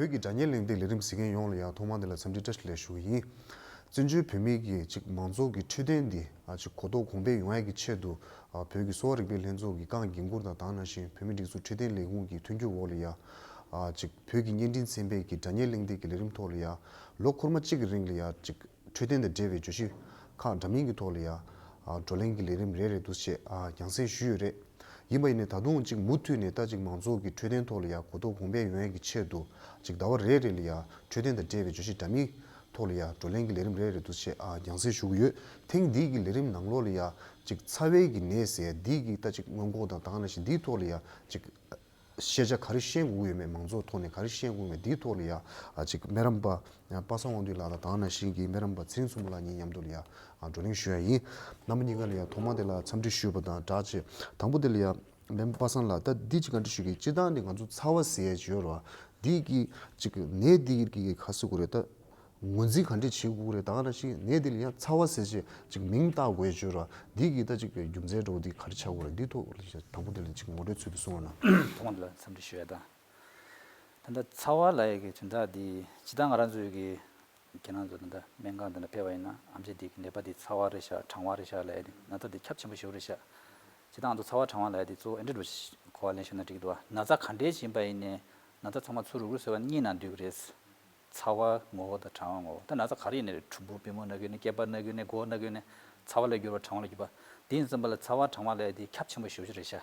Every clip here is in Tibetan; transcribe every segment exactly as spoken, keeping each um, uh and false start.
བོད་ཀྱི་སྒྲ་སྙན་གླེང་སྟེགས་ལས་རིམ་གཟིགས་མཁན་ཡོངས་ལ་ཡང་ཐོག་མར་འདི་ལ་འཚམས་འདྲི་བཀྲ་ཤིས་བདེ་ལེགས་ཞུ་གི་ཡིན། བཙན་བྱོལ་བོད་མིའི་གི་ཅིག་མང་ཚོགས་ཀྱི་འཕྲོད་བསྟེན་འདི་ཨ་ཅིག་གོ་རྟོགས་གོང་འཕེལ་ཡོང་ཡ་གི་ཆེད་དུ་ཨ་བོད་ཀྱི་གསོ་བ་རིག་པའི་ལྷན་ཚོགས་ཀྱི་རྐང་འགན་འཁུར་དང་དེ་ནང་བཞིན་བོད་མིའི་སྒྲིག་འཛུགས་འཕྲོད་བསྟེན་ལས་ཁུངས་ཀྱི་མཐུན་འགྱུར་འོག་ལ་ཡ་ཨ་ཅིག་བོད་ཀྱི་བརྙན་འཕྲིན་ཚན་པའི་གི་སྒྲ་སྙན་གླེང་སྟེགས་ཀྱི་ལས་རིམ་ཐོག་ལ་ཡ་ལོ་འཁོར་མ་གཅིག་གི་རིང་ལ་ཡ་ཅིག་འཕྲོད་བསྟེན་དང་འབྲེལ་བའི་བརྗོད་གཞི་ཁག་འདྲ་མིན་གྱི་ཐོག་ལ་ཡ་ཨ་བགྲོ་གླེང་གི་ལས་རིམ་རེ་རེ་འདུག་སེ་ཨ་རྒྱང་སྲིང་ཞུས་ཡོད་རེད། ཡིན་པ་ཡིན་ནའི་ད་དུང་ཅིག་མུ་མཐུད་ནས་ད་ཅིག་མང་ཚོགས་ཀྱི་འཕྲོད་བསྟེན་ཐོག་ལ་ཡ་གོ་རྟོགས་གོང་འཕེལ་ཡོང་ཡ་གི་ཆེད་དུ་ཅིག་ཟླ་བ་རེ་རེ་ལ་ཡ་འཕྲོད་བསྟེན་དང་འབྲེལ་བའི་བརྗོད་གཞི་འདྲ་མིན་ཐོག་ལ་ཡ་བགྲོ་གླེང་གི་ལས་རིམ་རེ་རེ་འདུག་སེ་ཨ་རྒྱང་སྲིང་ཞུ་གི་ཡོད། ཐེངས་འདིའི་གི་ལས་རིམ་ནང་ལོགས་ལ་ཡ་ཅིག་ཚ་བའི་གི་ནད་ཟེར་འདིའི་གི་ད་ཅིག་སྔོན་འགོག་དང་དེ་ག་ནང་བཞིན་འདིའི་ཐོག་ལ་ཡ་ཅིག་ཤེས་བྱ་ག་རེ་ཤེས་དགོས་ཀྱི་ཡོད་མེད། མང་ཚོགས་ཐོག་ནས་ག་རེ་ཤེས་དགོས་མེད། འདིའི་ཐོག་ལ་ཡ་ཨ་ཅིག་སྨན་རམས་པ་པ་སངས་དབང་འདུས་ལགས་དང་དེ་ག་ནང་བཞིན་གྱི་སྨན་རམས་པ་ཚེ་རིང་མཚོ་མོ་ལགས་གཉིས་མཉམ་དུ་ལ་ཡ་ཨ་བགྲོ་གླེང་ཞུ་ཡ་ཡིན། རྣམ་པ་གཉིས་ཀ་ལ་ཡ་ཐོག་མ་དེ་ལ་འཚམས་འདྲི་ཞུས་པ་དང་སྦྲགས་བྱས། དང་པོ་དེ་ལ་ཡ་སྨན་པ་པ་སངས་ལགས། ད་འདི་ཅིག་བཀའ་འདྲི་ཞུ་གི། སྤྱིར་བཏང་འདི་ང་ཚོ་ཚ་བ་ཟེར་ཡ་ཅིག་ཡོད་རེད་བ། འདི་གི་ཅིག་ནད་འདི་གི་ག་ཟེར་དགོས་རེད། ད་ངོས་འཛིན་ག་འདྲས་བྱེད་དགོས་རེད། དེ་ག་ནང་བཞིན་ནད་འདི་ལ་ཡང་ཚ་བ་ཟེར་བྱས་ཅིག་མིང་བཏགས་དགོས་བརྗོད་ར། འདི་གི་ད་ཅིག་རྒྱུ་མཚན་འདྲ་བོ་འདི་ག་རེ་ཆགས་དགོས་རེད། འདི་ཐོག་ལ་དང་པོ་དེ་ལ་ཅིག་ངོ་སྤྲོད་ཚུལ་དུ་གསུངས་པ་ན། ཐོག་མ་འདི་ལ་འཚམས་འདྲི་ཞུ་ཡ་དང་། ད་ལྟ་ཚ་བ་ལབ་ཡ་གི་དོན་དག་འདི་སྤྱིར་བཏང་ང་རང་ཚོའི་གི་ཁྱེད་རང་ཚོ་ད་ལྟ་སྨན་ཁང་འདི་ལ་ཕེབས་པ་ཡིན་ན་ཨེམ་ཆི་འདི་གི་ནད་པ་འདི་ཚ་བ་རེད་ཤག་གྲང་བ་རེད་ཤག་ལབ་ཡ་འདི་ན་ཚ་འདི་ཁྱབ་ཆེན་པོ་ཞེ་པོ་རེད་ཤག་སྤྱིར་བཏང་ང་ཚོ་ཚ་བ་གྲང་བ་ལབ་ཡ་འདི་གཙོ་བོ་ཨེ་འདྲ་འདྲ་བོ་ཞིག་གོ་བ་ལེན་ཤེས་ན་འགྲིག་གི་འདུག་བ། ན་ཚ་ག་འདྲས་ཡིན་པ་ཡིན་ནའི་ན་ཚ་ཚང་མ་ཚུར་རུག་རུག་ཟེར་བ་གཉིས་ནང་འདུས་ཀྱི་རེད། ཚ་བ་ངོ་བོ་དང་གྲང་བ་ངོ་བོ། ད་ན་ཚ་ག་རེ་ཡིན་ནའི་རེད། གྲུམ་བུ་པུས་མོ་ན་གི་ཡོད་ནའི་སྐེད་པ་ན་གི་ཡོད་ནའི་མགོ་ན་གི་ཡོད་ནའི་ཚ་བ་ལ་འགྱུར་བ་གྲང་བ་ལ་འགྱུར་བ། དེ་ཡིན་ཙམ་པ་ལ་ཚ་བ་གྲང་བ་ལབ་ཡ་དེ་ཁྱབ་ཆེན་པོ་ཞེ་པོ་ཅིག་རེད་ཤག་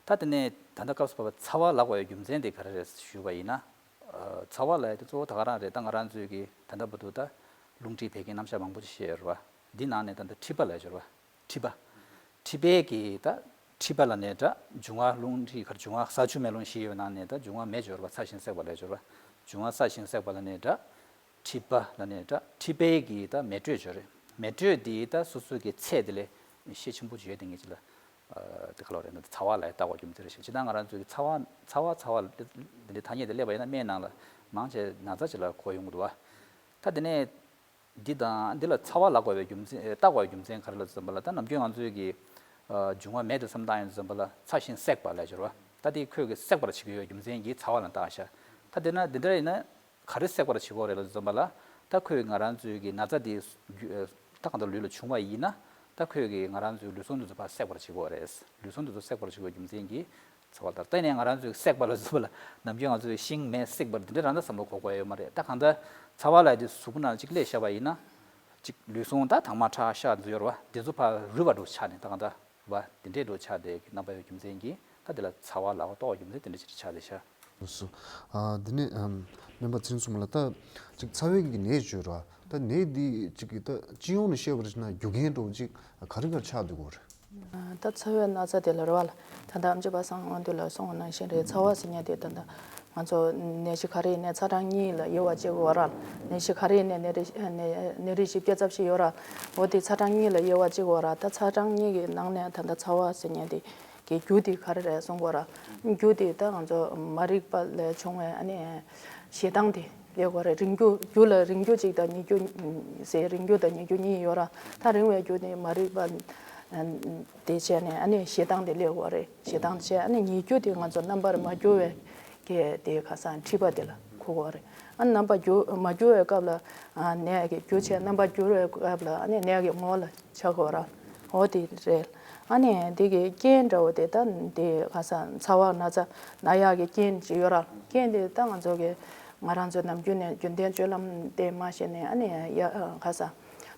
ད་དེ་ནས་ད་ལྟ་སྐབས་སུ་བབས་པ་ཚ་བ་ལབ་དགོས་པའི་རྒྱུ་མཚན་དེ་ག་རེ་རེད་ཞུས་པ་ཡིན་ན། ཨ་ཚ་བ་ལབ་ཡ་དེ་གཙོ་བོ་ད་ག་རང་རེད། ད་ང་རང་ཚོའི་གི་ད་ལྟ་བར་དུ་ད་རླུང་མཁྲིས་བད་ཀན་རྣམ་གཞག་མང་པོ་ཅིག་བཤད་ཡོད་རེད་བ། འདི་ནང་ནས་ད་ལྟ་མཁྲིས་པ་ལབ་ཡ་ཅིག་ཡོད་རེད་བ། མཁྲིས་པ། མཁྲིས་པའི་གི་ད་མཁྲིས་པ་ལབ་ནས་ད་འབྱུང་བ་རླུང་མཁྲིས་ག་རེ་འབྱུང་བ་ས་ཆུ་མེ་རླུང་བཞི་ཡོད་ནང་ནས་ད་འབྱུང་བ་མེ་ཅིག་ཡོད་རེད་བ། ཚ་ཞིང་བསྲེགས་པ་ལབ་ཡ་ཅིག་ཡོད་རེད་བ། འབྱུང་བ་ས་ཞིང་བསྲེགས་པ་ལབ་ནས་ད་མཁྲིས་པ་ལབ་ནས་ད་མཁྲིས་པའི་གི་ད་མེ་དྲོད་ཅིག་ཡོད་རེད། མེ་དྲོད་འདི་ད་སོ་སོ་གི་ཚད་དེ་ལས་ཤས་ཆེན་པོ་ཅིག་ཡོད་དེ་ངེས་ཅིག་ལ། ཨ་དེ་ག་ལབ་རེད་ན་ཚ་བ་ལབ་ཡ་བཏགས་པའི་རྒྱུ་མཚན་རེད་ཤག་སྤྱིར་བཏང་ང་རང་ཚོའི་གི་ཚ་བ་ཚ་བ་ཚ་བ་འདི་འདྲའི་ཐ་སྙད་དེ་སླེབས་པ་ཡིན་ན་སྨན་ནང་ལ་མང་ཆེ་ན་ཚ་ཅིག་ལ་གོ་ཡོང་གི་འདུག་བ། ད་དེ་ནས་འདི་དང་འདི་ལ་ཚ་བ་ལབ་དགོས་པའི་རྒྱུ་མཚན་ཨེ་བཏགས་དགོས་པའི་རྒྱུ་མཚན་ག་རེ་ལབ་ཙམ་པ་ལ། ད་ནམ་རྒྱུན་ང་ཚོའི་གི་ཨ་འབྱུང་བ་མེ་དེ་བསམ་བཏང་ཡོང་ཙམ་པ་ལ་ཚ་ཞིང་བསྲེགས་པ་ལབ་ཀྱི་ཡོད་རེད་བ། ད་དེ་ཁོས་གི་བསྲེགས་པར་བྱེད་ཀྱི་ཡོད་རྒྱུ་མཚན་གྱིས་ཚ་བ་ལབ་བཏགས་ཤག་ད་དེ་ན་འདི་འདྲ་ཡིན་ན། ག་རེ་བསྲེག་པར་བྱེད་ཀྱི་ཡོད་རེད་ལབ་ཙམ་པ་ལ། ད་ཁོས་ང་རང་ཚོའི་གི་ན་ཚ་དེ་རྒྱུ་ད་གང་ལྟར་ལུས་ལ་བྱུང་བ་ཡིན་ན། ད་ཁོས་གི་ང་རང་ཚོའི་ལུས་ཟུངས་དེ་ཚོ་ཕར་བསྲེག་པར་བྱེད་ཀྱི་ཡོད་རེད། ལུས་ཟུངས་དེ་ཚོ་བསྲེག་པར་བྱེད་ཀྱི་ཡོད་རྒྱུ་མཚན་གྱིས་ཚ་བ་ལྟར། ད་ནས་ང་རང་ཚོའི་བསྲེག་པ་ལབ་ཙམ་པ་ལ་ནམ་རྒྱུན་ང་ཚོའི་ཤིང་མེ་བསྲེག་པར་དེ་འདྲ་རང་ད་བསམ་བློ་འཁོར་དགོས་ཡོད་མ་རེད། ད་གང་ལྟར་ཚ་བ་ལབ་དེ་གཟུགས་པོ་ནང་གཅིག་སླེབས་བཞག་པ་ཡིན་ན། གཅིག་ལུས་ཟུངས་ད་དྭངས་མ་ཁྲག་ཤ་དེ་ཚོ་ཡོད་རེད་བ། དེ་ཚོ་ཕར་རུལ་བ་འདྲ་ཆགས་ནས་ད་གང་ལྟར། བ་དེ་འདྲའི་འགྲོ་ཆགས་དེ་རྣམ་པ་ཡོད་རྒྱུ་མཚན་གྱིས་ད་དེ་ལ་ཚ་བ་ལབ་པ་གཏོགས་རྒྱུ་མཚན་དེ་འདྲ་ཅིག་ཆགས་དེ་ཤ། སོ། ཨ་འདི་ནས་ཨམ་སྨན་པ་ཚེ་རིང་མཚོ་མོ་ལགས། ད་ཅིག་ཚ་བའི་གི་ནད་བརྗོད་ར། ད་ནད་འདི་ཅིག་གི་ད་སྤྱི་ཡོངས་ནས་བཤད་པར་བྱས་ན་རྒྱུ་རྐྱེན་འདྲ་བོ་ཅིག་ག་རེ་ག་རེ་ཆགས་འདུག་གོ་རེད། ད་ཚ་བའི་ན་ཚ་དེ་ལ་རེད་བ་ལ། ད་ལྟ་ཨམ་ཆི་པ་སངས་དབང་འདུས་ལགས་གསུངས་པ་ནང་བཞིན་རེད། ཚ་བ་ཟེར་མཁན་དེ་ད་ལྟ་ང་ཚོ་ནད་གཞི་ག་རེ་ཡིན་ནའི་ཚ་གྲང་གཉིས་ལ་དབྱེ་བ་ཕྱེ་དགོས་ར། ནད་གཞི་ག་རེ་ཡིན་ནའི་ནད་རིགས་ནད་ནད་རིགས་བཞི་བརྒྱ་རྩ་བཞི་ཡོད་ར། འོ་དེ་ཚ་གྲང་གཉིས་ལ་དབྱེ་བ་ཕྱེ་དགོས་ར། ད་ཚ་གྲང་གཉིས་ཀྱི་ནང་ནས་ད་ལྟ་ཚ་བ་ཟེར་མཁན་དེ་གི་རྒྱུ་དེ་ག་རེ་རེད་གསུང་དགོས་ར། རྒྱུ་དེ་ད་ང་ཚོ་མ་རིག་པ་ལས་བྱུང་བའི་ཨ་ནི་ཞེ་སྡང་དེ་སླེབས་དགོས་རེད། རིང་རྒྱུ་རྒྱུ་ལ་རིང་རྒྱུ་གཅིག་དང་ཉེ་རྒྱུ་ཟེར་རིང་རྒྱུ་དང་ཉེ་རྒྱུ་གཉིས་ཡོད་ར། ད་རིང་བའི་རྒྱུ་དེ་མ་རིག་པ་དེ་བྱས་ནས་ཨ་ནི་ཞེ་སྡང་དེ་སླེབས་དགོས་རེད། ཞེ་སྡང་བྱས། ཨ་ནི་ཉེ་རྒྱུ་དེ་ང་ཚོ་རྣམ་པར་མ་གྱུར་བའི་གི་དེ་ཁ་སང་མཁྲིས་པ་དེ་ལ་གོ་དགོས་རེད། ཨ་ནི་རྣམ་པར་འགྱུར་མ་གྱུར་བའི་སྐབས་ལ་ཨ་ནད་ཀྱི་རྒྱུ་བྱས། རྣམ་པར་འགྱུར་བའི་སྐབས་ལ་ཨ་ནི་ནད་ཀྱི་ངོ་ལ་ཆགས་དགོས་ར། འོ་དེ་རེད། ཨ་ནི་དེ་གི་རྐྱེན་འདྲ་བོ་དེ་ད་དེ་ཁ་སང་ཚ་བ་ན་ཚ་ན་ཡག་གི་རྐྱེན་ཅིག་ཡོད་ར། རྐྱེན་དེ་ད་ང་ཚོ་གི་ང་རང་ཚོ་ནམ་རྒྱུན་ནས་རྒྱུན་ལྡན་སྤྱོད་ལམ་དེ་མ་ཤེས་ནས་ཨ་ནི་ཡ་ཁ་སང་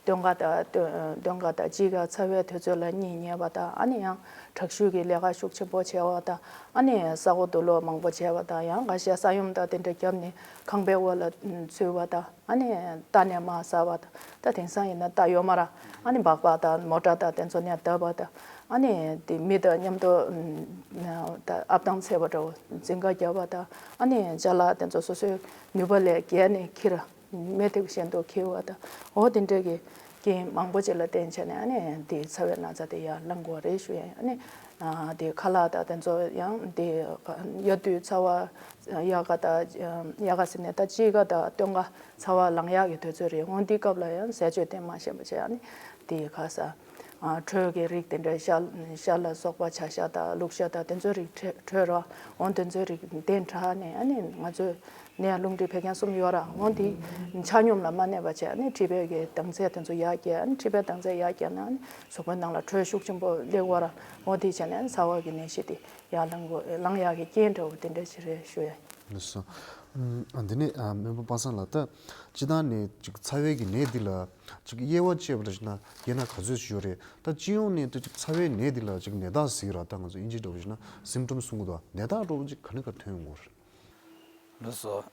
སྟོན་ཁ་དང་སྟོན་སྟོན་ཁ་དང་དཔྱིད་ཀ་ཚ་བའི་དུས་ཚོད་ལ་གཉིད་ཉལ་བ་དང་། ཨ་ནི་ཡང་དྲག་ཤུལ་གྱི་ལས་ཀ་ཤུགས་ཆེན་པོ་བྱས་པ་དང་། ཨ་ནི་ས་སྒོ་དུག་ལོག་མང་པོ་བྱས་པ་དང་། ཡང་འགའ་ཤས་ས་ཡོམ་དང་དེ་འདྲ་བརྒྱབ་ནས་ཁང་པའི་འོག་ལ་ཚུད་པ་དང་། ཨ་ནི་རྟ་ནས་མར་ཟགས་པ་དང་། ད་དེང་སང་ཡིན་ན་རྟ་གཡོག་མ་ར། ཨ་ནི་སྦག་སྦག་དང་མོ་ཊ་དང་དེ་ཚོ་ནས་བརྡབས་པ་དང་། ཨ་ནི་དེ་མི་དང་མཉམ་དུ་ད་ཨབ་ཐང་ཚད་པ་འདྲ་བོ་འཛིང་ག་བརྒྱབ་པ་དང་། ཨ་ནི་ཅ་ལག་དེ་ཚོ་སོ་སོའི་ནུས་པ་ལས་བརྒལ་ནས་འཁྱེར། མེ་དེ་བཞིན་དུ་འཁྱེར་བ་དང་། འོ་དེ་འདྲ་གི་རྐྱེན་མང་པོ་ཅིག་ལ་བརྟེན་བྱས་ནས་ཨ་ནི་དེ་ཚ་བའི་ན་ཚ་དེ་ཡར་ལངས་དགོས་རེད་ཞུ་ཡ་ཡིན། ཨ་ནི་ཨ་དེ་ཁ་ལག་དང་དེ་ཚོ་ཡང་དེ་དབྱར་དུས་ཚ་བ་དབྱར་ཁ་དང་དབྱར་ཁ་ཟེར་ནས་ད་དཔྱིད་ཀ་དང་སྟོན་ཁ་ཚ་བ་ལངས་ཡག་གི་དུས་ཚོད་རེད། འོ་འདི་སྐབས་ལ་ཡང་ཟས་སྤྱོད་དེ་མ་ཞིམ་པ་བྱས། ཨ་ནི་དེ་ཁ་ས་ དྲོད་ཀྱི་རིགས་དེ་འདྲ། ཤ་ཤ་ལ་སོགས་པ་བྱ་ཤ་དང་ལུག་ཤ་དང་དེ་ཚོའི་རིགས་དྲོད་ར། འོ་དེ་ཚོའི་རིགས་དེ་དྲག་ནས་ཨ་ནི་ང་ཚོས་ནད་ཡམས་རླུང་མཁྲིས་བད་ཀན་གསུམ་ཡོད་ར། འོ་དེ་ཆ་སྙོམས་ལ་མ་གནས་པ་བྱས། ཨ་ནི་མཁྲིས་པའི་གི་དྭངས་ཚད་དེ་ཚོ་ཡར་རྒྱས། ཨ་ནི་མཁྲིས་པའི་དྭངས་ཚད་ཡར་རྒྱས་ན་ཨ་ནི་གཟུགས་པོའི་ནང་ལ་དྲོད་ཤུགས་ཆེན་པོ་སླེབས་ཡོད་ར། འོ་དེ་བྱས་ནས་ཚ་བ་གི་ནད་གཞི་དེ་ཡར་ལངས་དགོས། ལངས་ཡག་གི་རྐྱེན་འདྲ་བོ་དེ་འདྲ་ཞིག་རེད་ཞུ་ཡ། ལགས་སོ། ཨམ། ཨ། འདི་ནས་ཨ་སྨན་པ་པ་སངས་ལགས། ད་སྤྱིར་བཏང་ནས་ཅིག་ཚ་བའི་གི་ནད་འདི་ལ་ཅིག་དབྱེ་བ་ཕྱེ་བ་འདྲ་ཞིག་ན་དབྱེ་ན་ག་ཚོད་ཅིག་ཡོད་རེད། ད་སྤྱི་ཡོངས་ནས་ད་ཅིག་ཚ་བའི་ནད་འདི་ལ་ཅིག་ནད་རྟགས་ཟེར་གི་ར། ད་ང་ཚོ་ཨིན་ཇི་འདྲ་བོ་ཞིག་ན་སིམ་ཊོམ་གསུང་གི་འདུག་ནད་རྟགས་འདྲ་བོ་ཅིག་ག་ནས་ག་ཐོན་ཡོང་གི་རེད། ལགས་སོ།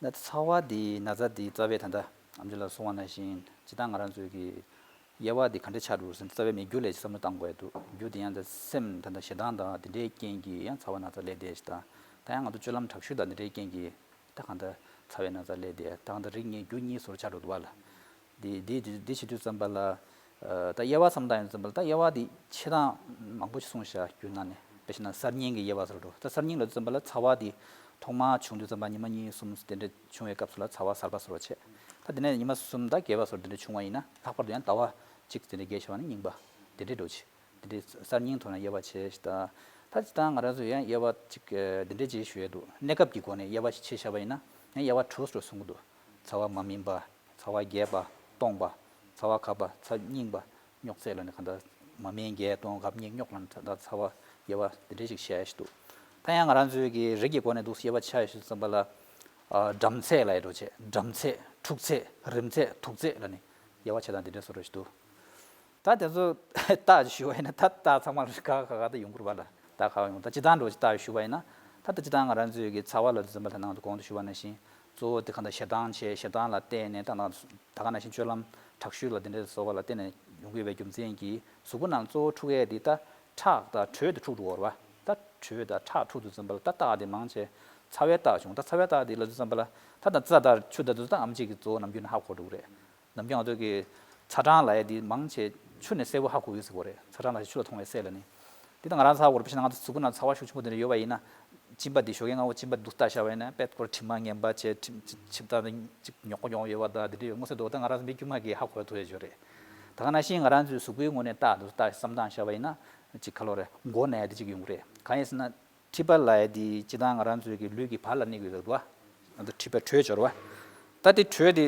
ད་ཚ་བ་འདི་ན་ཚ་འདི་རྩ་བའི་ད་ལྟ་ཨམ་ཅོག་ལ་གསུངས་པ་ནང་བཞིན་སྤྱིར་བཏང་ང་རང་ཚོའི་གི་དབྱེ་བ་འདི་ག་འདྲ་ཆགས་འགྲོ་ཟེར་ན། རྩ་བའི་མི་རྒྱུ་ལ་བསམ་བློ་བཏང་དགོས་འདུག་རྒྱུ་དེ་ཡང་ད་སེམས་ད་ལྟ་ཞེ་སྡང་དང་དེ་འདྲའི་རྐྱེན་གྱིས་ཡང་ཚ་བ་ན་ཚ་སླེབས་བསྡད་ཞེ་སྡང་། ད་ཡང་ང་ཚོ་སྤྱོད་ལམ་དྲག་ཤུལ་དང་དེ་འདྲའི་རྐྱེན་གྱིས་ད་གང་ལྟར་ཚ་བའི་ན་ཚ་སླེབས་བསྡད། ད་གང་ལྟར་རིགས་གཉིས་རྒྱུ་གཉིས་སོར་ཆགས་འགྲོ་འདུག་བ་ལ། འདི་འདི་འདི་འདི་བྱེད་དུས་ཙམ་པ་ལ། ཨ། ད་དབྱེ་བ་བསམ་བཏང་ཡོང་དུས་ཙམ་པ་ལ། ད་དབྱེ་བ་འདི་ཆེ་ཐག་མང་པོ་ཞིག་གསུངས་བཞག་རྒྱུ་ནང་ནས། དཔེ་བཞག་ན་གསར་རྙིང་གི་དབྱེ་བ་ཟེར་འགྲོ། ད་གསར་རྙིང་ལ་དུས་ཙམ་པ་ལ་ཚ་བ་འདི་ཐོག་མར་བྱུང་དུས་ཙམ་པ་ཉི་མ་གཉིས་གསུམ་དེ་འདྲ་བྱུང་བའི་སྐབས་སུ་ལ་ཚ་བ་གསར་པ་ཟེར་བ་བྱས། ད་དེ་ནས་ཉི་མ་གསུམ་དང་བརྒྱད་པ་ཟེར་དེ་འདྲ་བྱུང་བ་ཡིན་ན། ལྷག་པར་དུ་ཡང་ཟླ་བ་གཅིག་དེ་འདྲ་བརྒལ་བྱས་པ་ན་རྙིང་པ་དེ་འདྲ་འགྲོ་ཆེ། དེ་འདྲའི་གསར་རྙིང་ཐོག་ནས་དབྱེ་བ་ཕྱེ་ཞིག་དང་། ད་སྤྱིར་བཏང་ང་རང་ཚོས་ཡང་དབྱེ་བ་གཅིག་ཨ། འདི་འདྲ་ཅིག་ཞུ་ཡས་འདུག་གནས་སྐབས་ཀྱི་སྒོ་ནས་དབྱེ་བ་ཕྱེ་བཞག་པ་ཡིན་ན། ཡང་དབྱེ་བ་དྲུག་ཙམ་གསུང་གི་འདུག་ཚ་བ་མ་སྨིན་པ། ཚ་བ་རྒྱས་པ། སྟོང་པ། ཚ་བ་ཁ་པ། ཚ་རྙིང་པ། རྙོག་ཚད་ལ་ནི་གང་ལྟར་མ་སྨིན་རྒྱས་སྟོང་འགག་རྙིང་རྙོག་ལ་ནི་ད་ལྟ་ཚ་བ་དབྱེ་བ་འདི་འདྲ་ཅིག་བྱས་ཞིག་འདུག་ད་ཡང་ང་རང་ཚོའི་གི་རིགས་ཀྱི་སྒོ་ནས་འདུག་དབྱེ་བ་ཕྱེ་ཞིག་ཙམ་པ་ལ། ཨ། འགྲམ་ཚད་ལ་ཡི་འགྲོ་བྱས། འགྲམ་ཚད། འཁྲུག་ཚད། རིམས་ཚད། དུག་ཚད་ལ་ནི་དབྱེ་བ་ཕྱེ་སྟངས་འདི་འདྲ་བཟོ་འདྲ་ཞིག་འདུག་ད་དེ་ཚོ་རྟགས་ཞུ་བ་ཡིན་ན། ད་རྟགས་ཚང་མ་ལ་ཁ་ཁ་ཁ་ད་ཡོང་གི་རེད་པ་ལ། ད་ཁ་ཡོང་། ད་སྤྱིར་བཏང་འདྲ་བོ་ཅིག་རྟགས་ཞུ་བ་ཡིན་ན། ད་ད་སྤྱིར་བཏང་ང་རང་ཚོའི་གི་ཚ་བ་ལ་དུས་ཙམ་པ་ལ་ནང་དུ་གོང་དུ་ཞུ་བ་ནང་བཞིན་གཙོ་བོ་དེ་གང་ལྟར་ཞེ་སྡང་བྱས། ཞེ་སྡང་ལ་བརྟེན་ནས་ད་ནང་ད་ག་ནང་བཞིན་སྤྱོད་ལམ་དྲག་ཤུལ་ལ་དེ་འདྲའི་བཟོ་བ་ལ་བརྟེན་ནས་ཡོང་གི་ཡོད་པའི་རྒྱུ་མཚན་གྱིས། གཟུགས་པོ་ནང་གཙོ་བོ་འཁྲུག་ཡས་དེ་ད་ཁྲག་དང་དྲོད་དེ་འཁྲུག་འགྲོ་གི་རེད་པ། ད་དྲོད་དང་ཁྲག་འཁྲུག་དུས་ཙམ་པ་ལ་ད་རྟགས་དེ་མང་ཆེ་ཚ་བའི་རྟགས་བྱུང་། ད་ཚ་བའི་རྟགས་དེ་ལ་དུས་ཙམ་པ་ལ་ད་ད་རྩ་དང་ཆུ་དང་དེ་ཚོ་ད་ཨེམ་ཆི་གིས་གཙོ་བོ་ནམ་རྒྱུན་ནས་ཧ་གོ་འགྲོ་གི་རེད། ནམ་རྒྱུན་ང་ཚོ་གི་ཚ་གྲང་ལབ་ཡས་འདི་མང་ཆེ་ཆུ་ནས་གསལ་པོ་ཧ་གོ་ཡོད་ཟེར་གོ་རེད། ཚ་གྲང་ལབ་ཡས་ཆུ་ལ་མཐོང་བའི་གསལ་ལ་ནི། འདི་ད་ང་རང་ཚ་བ་གོ་རེད། དཔེ་བཞག་ན་ང་ཚོ་གཟུགས་པོ་ནང་ཚ་བ་ཤུགས་ཆེན་པོ་དེ་འདྲ་ཡོད་པ་ཡིན་ན། གཅིན་པ་འདི་ཞོགས་ཀས་སྔ་པོ་གཅིན་པ་འདུག་ལྟ་བཞག་པ་ཡིན་ན། དཔེ་ཁོ་ར་དྲི་མ་ངན་པ་བྱས། ཁྲིམས་ཆིབས་ད་ཅིག་ཉོག་པོ་ཉོག་ཡོད་པ་དང་དེ་འདྲ་ཡོད་མངོན་གསལ་དོད། ད་ང་རང་ཚོ་མི་དཀྱུས་མ་གིས་ཧ་གོ་ཐུབ་ཡས་ཅིག་ཡོད་རེད། ད་ག་ནང་བཞིན་ང་རང་ཚོའི་གཟུགས་པོའི་ངོས་ནས་རྟགས་འདུག་ལྟ་བསམ་སྟངས་བཞག་པ་ཡིན་ན། ཅིག་ག་ལོ་རེད། མགོ་ན་ཡས་དེ་ཅིག་ཡོང་གི་རེད། གང་ཡིན་ཟེར་ན། མཁྲིས་པ་ལབ་ཡས་དེ་སྤྱིར་བཏང་ང་རང་ཚོའི་གི་ལུས་ཀྱི་བར་ལ་གནས་ཀྱི་ཡོད་ཟེར་འདུག་པ། ང་ཚོ་མཁྲིས་པའི་དྲོད་འབྱོར་བ། ད་དེ་དྲོད་དེ་